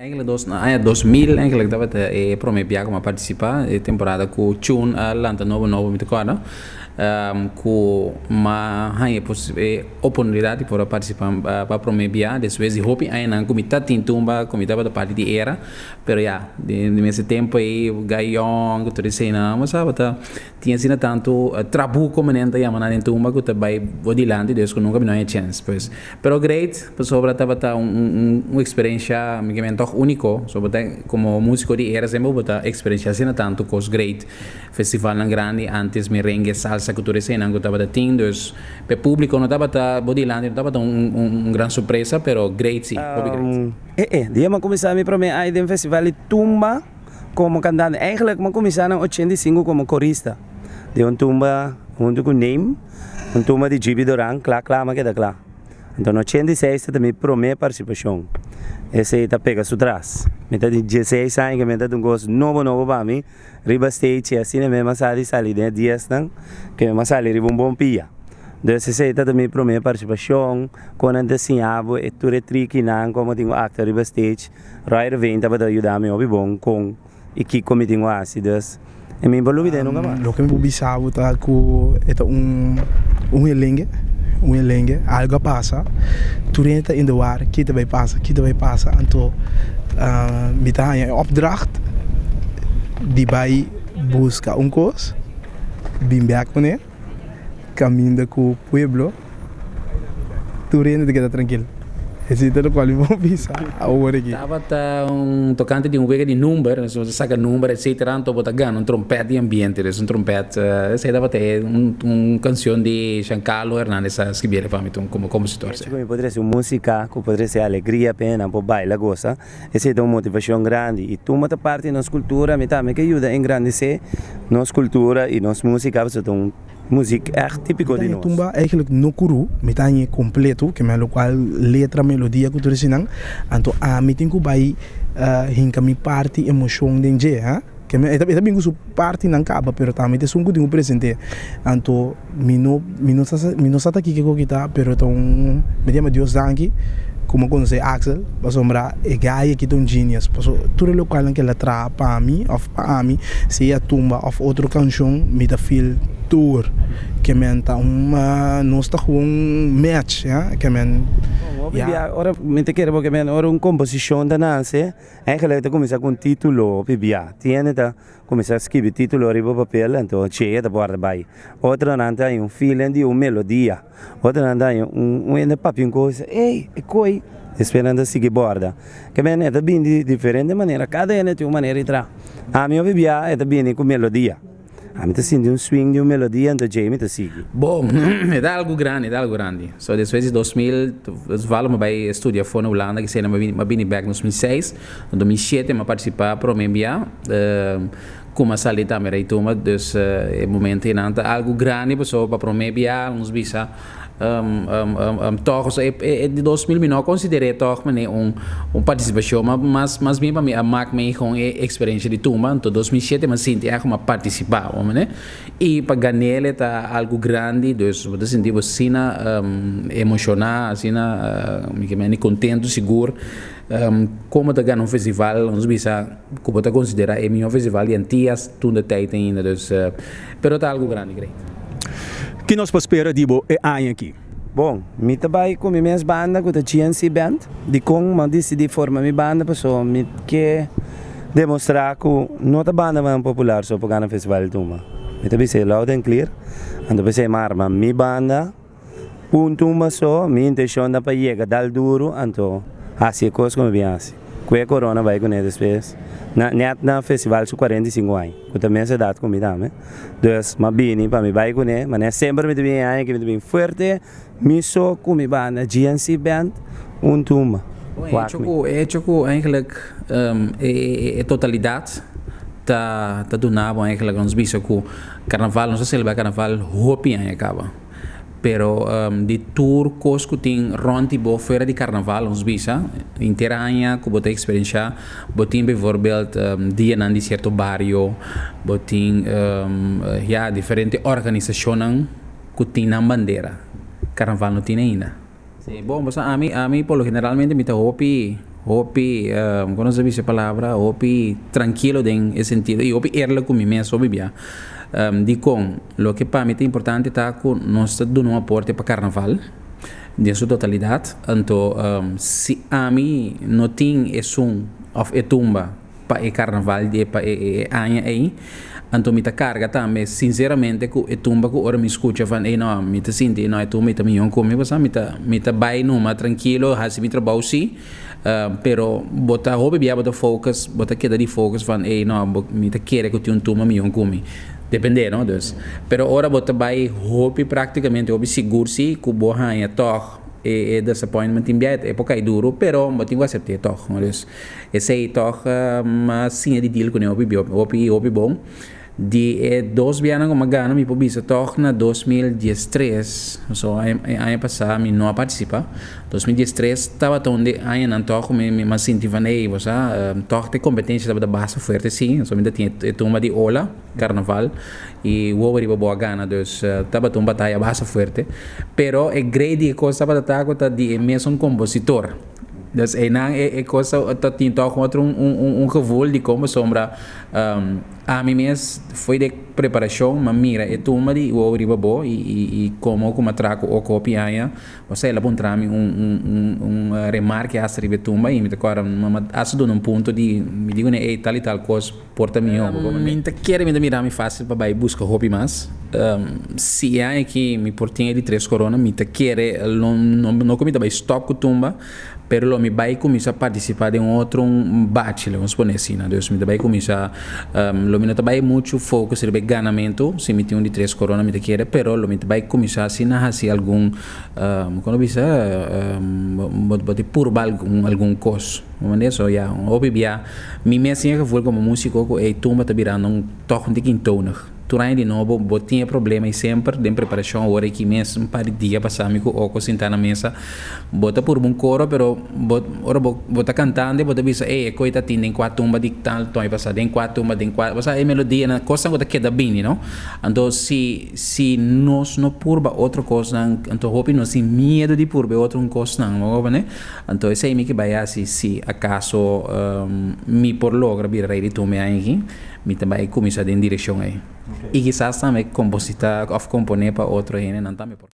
Eigenlijk dos na aña 2000 eigenlijk tabata e prome bia ku mi a partisipa e temporada ku Chun a lanta nobo nobo mi ta kòrda ku mi a haña e oportunidat di por a partisipa pa prome bia despues di hopi añanan ku mi ta tin tumba ku mi tabata parti di era pero ya den mester tempu ei gai yòn ku tur eseinan bo sa bo ta Tin asina tantu trabuco manera nan ta yama nan den tumba cu ta bay bo dilanti dus cu nunca mi no haya chance pues. Pero great pasobra tabata un un un experiencia mi ke men toch unico so bo ta como musico di era semper bo ta experiencia asina tantu cos great festivalnan grandi antes merengue salsa cu tur eseinan cu tabata tin dus p'e publico no tabata bo dilanti no tabata un un un gran sorpresa pero great si hopi great. E e dia mi a cuminsa mi prome ai den festival di tumba. Komo kantante, eigenlijk mi a kuminsá na 85 komo korista den un tumba huntu ku Neem, un tumba di Gibi Doran, kla kla mi a keda kla. Anto na 86 ta mi promé partisipashon, esei ta pega su tras. Mi ta di dieseis aña ke mi ta un kos nobo nobo pa mi riba stage i asina mi a sa di sali den e diesnan ke mi a sali riba un bon pia. Dus esei ta mi promé partisipashon, kon nan ta siña bo e tur e trikinan komo tin ku aktua riba stage. Roy Reveen tabata yuda mi hopi bon kon i kiko mi tin ku hasi, dus e mi por lubid'é nunka mas. Loke mi por bisa bo ta ku e ta un un helengue, un helengue, algu a pasa, tur hende ta in de war ki ta bai pasa, ki ta bai pasa, anto mi ta haña e opdracht di bai buska un kos bin bek kuné kaminda ku pueblo. Tur hende ta keda trankil. Esei ta lokual mi por bisa awor aki. Tabata un tokante di un wega di number, nos ta saka number etcetera, anto bo ta gana un trompet di ambiente, dus un trompet, esei tabata e un cancion di Giancarlo Hernandez a scribiel pa mi como compositor. Esei ku mi por trese un musica ku por trese alegria pa hendenan por baila gosa, esei ta un motivacion grandi i tumba ta parti di nos cultura, mi tambe ke yuda engrandece nos cultura i nos musica pasobra ta un. Muzik ègt típiko di Mi ta haña nos. tumba eigenlijk no kuru, mi ta haña kompleto, ke men lokual letra, melodia ku tur eseinan, anto ami tin ku bai hinka mi parti emoshon den dje, ha, ke men e ta bin ku su partinan kaba pero tambe ta esun ku tin ku present'é, anto mi no mi no sa mi no sa ta kiko ku ta pero ta un mi ta yama Dios danki ku mi a konosé Axel pasobra e guy aki ta un genius pasobra tur e lokualnan ku el a traha pa mi òf Pa ami, sea tumba of otro cancion, mi ta feel tur ke men ta un nos ta gewoon match, ya, ke men, Hopi bia, ora mi ta kere porque men ora un composicion ta nace, eigenlijk ta cuminsa cu un titulo, hopi bia, tin hende ta cuminsa scribi titulo riba papel, anto chea ta por bay, otronan ta haña un feeling di un melodia. Otronan ta haña un hende papia un cosa, ey, e koe, despues nan ta sigui borda. Ke men e ta bini di diferente manera, kada hende tin un manera di traha. Ami hopi bia e ta bini ku melodia. Ami ta sinti un swing di un melodia, anto djei mi ta sigui. Bon, e ta algu grandi, e ta algu grandi. So despues di 2000, toevallig mi bai studia afó na Hulanda, kese mi a bini bek 2006, na 2007 mi a partisipa prome bia. Kuma sali tambe Rey Tumba, dus e momento einan ta algu grandi pasobra pa prome bia nos bisa tog e di 2000 mi no a konsider'é tog manera un un partisipashon ma mas mas bien pa mi a mak mi kon e eksperensia di tumba anto 2007 mi a sinti ègt ku mi a partisipá bo manera i pa gan'el ta algu grandi dus bo ta sinti bo asina emoshoná asina mi ke mende kontentu sigur Como ta gana un festival, nos bisa cu bo ta considera e miho festival di Antillas toen de tijd ainda, dus pero ta algo grandi great. Ki nos por spera di bo e aña aki? Bon, mi ta bai ku mi mes banda ku ta GNC Band. Dikon mi a disidí forma mi banda? Pasobra mi ke demostrá ku no ta bandanan popular so por gana festival di tumba. Mi ta bisa e loud and clear, anto p'esei mi a arma mi banda. Un tumba so, mi intencion ta pa yega dal duro, anto haci e cos cu mi bin haci. Cu e corona bay cune despues, na net na festival su 45 aña, cu ta mes edad cu mi tambe. Dus m'a bini pa mi bay cune, ma net semper mi ta bin e aña aki mi ta bin fuerte, mi so cu mi banda GNC Band, un tumba. E Wak hecho mi. cu, e hecho cu eigenlijk e totalidad ta ta duna bo eigenlijk nos bisa cu carnaval, nos a celebra carnaval hopi aña caba. Pero di tur kos ku tin rònt di bo fuera di karnaval nos bisa henter aña ku bo ta eksperenshá bo tin bivoorbeeld dianan di sierto bario bo tin ya diferente organisashonnan ku tin nan bandera karnaval no tin ainda. Sí, bon, pasobra ami, ami por lo generalmente mi ta hopi, Hopi, kon nos ta bisa e palabra, hopi trankilo den e sentido i hopi eerlijk ku mi mes hopi bia. Dikon? Loke pa mi ta importante ta ku nos ta duna un aporte pa karnaval den su totalidat. Anto si ami no tin esun òf e tumba pa e karnaval di pa e aña ei, anto mi ta karga tambe sinseramente ku e tumba ku ora mi skucha van ei no mi ta sinti no e tumba ei ta mihó ku mi pasobra mi ta mi ta bai numa trankilo hasi mi trabou si pero bo ta hopi bia bo ta focus bo ta keda di focus van ei no mi ta kere ku tin un tumba mihó ku mi depende no dus pero ora bo ta bai hopi praktikamente hopi sigur si ku bo haña tòg e disappointment tin bia e por kai duru pero bo tin ku asept'é tòg dus. Esei tòg m'a siña di deal kuné hopi hopi hopi bon. Di e dos bianan ku m'a gana mi por bisa tòg na 2013, so e aña pasá mi no a partisipá. 2013 tabata un di e añanan tòg ku mi m'a sinti van ey bo sa tòg te kompetensia tabata basta fuerte si, so mi ta tin e tumba di ola, karnaval, i wowo riba bo a gana dus tabata un bataya basta fuerte. Pero e grei di e kos tabata ta ku ta di e mesun kompositor. Dus einan e e kos ta tin tòg otro un un un gevoel di kon pasobra ami mes fo'i de preparashon m'a mira e tumba di wou riba bo i i i komo ku m'a traha ku oko hopi aña osea el a puntra mi un un un un remarke hasta riba e tumba i mi ta kòrda m'a hasta duna un punto di mi di kuné ey tal i tal kos por ta mihó. Mi ta kere mi ta mira mi fásil pa bai buska hopi mas. Si e aña aki mi por tin e di tres korona mi ta kere lo no no ku mi ta bai stòp ku tumba pero lo mi bai kuminsá partisipá den otro un bachi lo nos pone asina. Dus mi ta bai kuminsá lo mi no ta bai muchu focus riba e ganamentu si mi tin un di tres korona mi ta kere pero lo mi ta bai kuminsá asina hasi algun kono bisa bo ta purba algun algun kos. Bo mende? So ya hopi bia Mi mes tin e gevoel komo músiko ku e tumba ta birando un tòg un tiki intonig. Tur aña di nobo bo tin e problema i semper den preparashon awor aki mes un par di dia pasá mi ku Oko sintá na mesa bo ta purba un koro pero bo ora bo bo ta kantando bo ta bisa ey e koi ta tin den kua tumba di tal toy pasá den kua tumba den kua bo sa e melodianan kosnan ku ta keda bini no anto si si nos no purba otro kosnan anto hopi nos tin miedu di purba e otro kosnan bo comprende. Anto esei mi ke bai hasi si akaso mi por logra bira rei di tumbe aña aki, mi ta bai kuminsá den direkshon ei. I kisas tambe kompositá òf komponé pa otro hendenan tambe por.